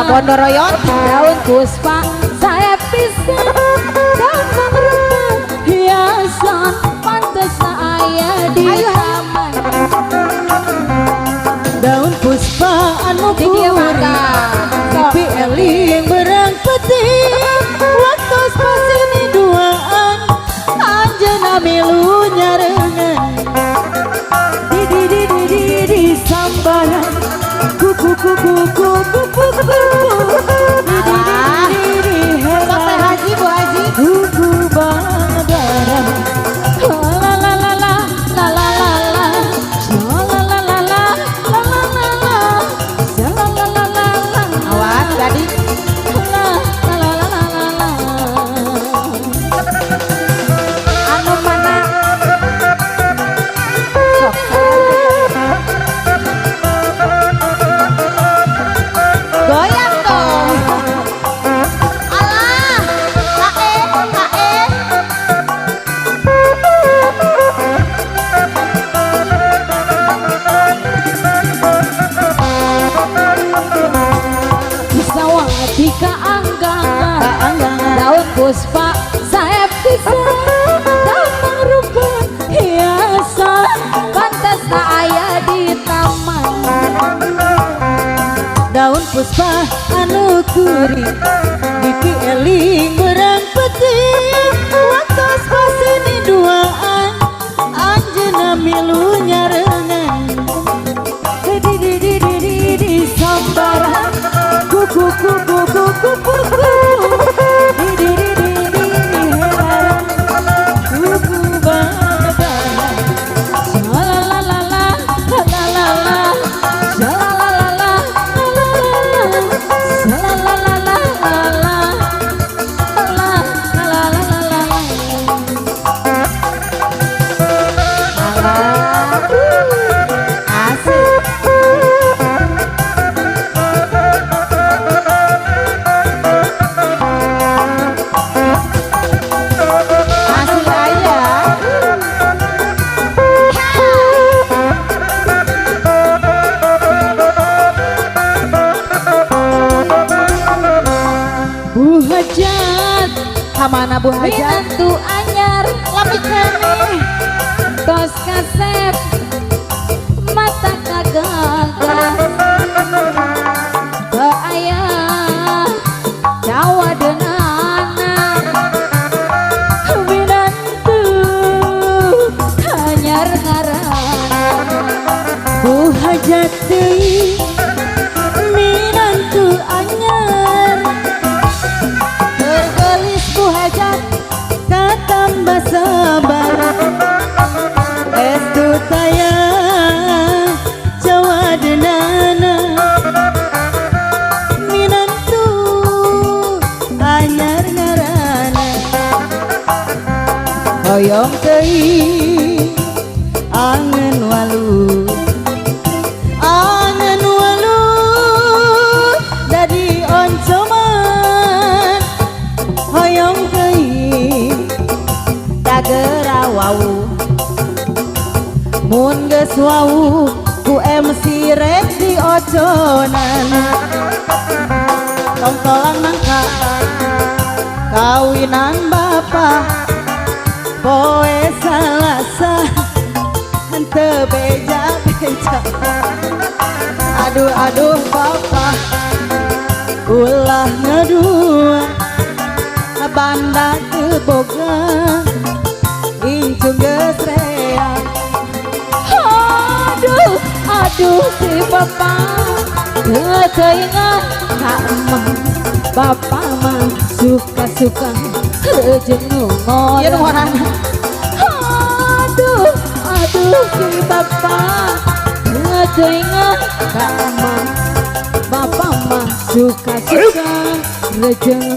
Bondo royot. Daun puspa sae pisan, daun mangrupa hiasan, pantes aya di Ayo, ayo. taman. Daun puspa anu Di dieu kuring mangga. Sok. Pipi eling berang peuting, waktu pasini duaan anjeunna milu nyarengan. Di di di di di di sambaran kuku kuku kuku kuku kuku di di di di di Sok Teh heran Haji, Bu Haji. Kuku bangdaran. La la la la la la la la, la la la la la la la la, la la la la la. Awas tadi. La la la la la la. Anu mana? Sok. Goyang dong. Alah, kae, kae. Sawati kaanggangan, Kaanggangan. Daun puspa sae pisan, daun mangrupa hiasan, pantes aya di taman. Daun puspa anu kuring bibi eling berang peuting, waktu pasini duaan anjeunna milu nyarengan. Di di di di di di sambaran kuku kuku kuku kuku di di di di di di helaran kuku bangdaran. La la la la la la la, la la la la la la, la la la la la la, la la la la la la. Alah. Asik. Masih aya. Bu Hajat, Kamana Bu Hajat? Minantu anyar, Lami keneh. Tos kasep, mata kagagas, ke ayah cawadeunana, minantu anyar ngaranna. Bu Hajat deui minantu anyar, Bergelis Bu Hajat. Katambah sabar estu taya jawadenana, minantu anyar ngaranna. Hoyong teuing angen walu, angen walu dadi oncoman, hoyong teuing Dagera wau. Mun geus wau ku MC rek dioconan. Tongtolan mangka kawinan bapak poe Salasa, henteu beja-beja. Aduh aduh bapak ulah ngadua, banda teu boga incung geus rea. Aduh, aduh si bapak teuingan ka emang, bapak mah suka-suka jeung nu Ieu nu ngora. ngorana. Aduh, aduh si bapak teuingan ka emang, bapak mah suka-suka jeung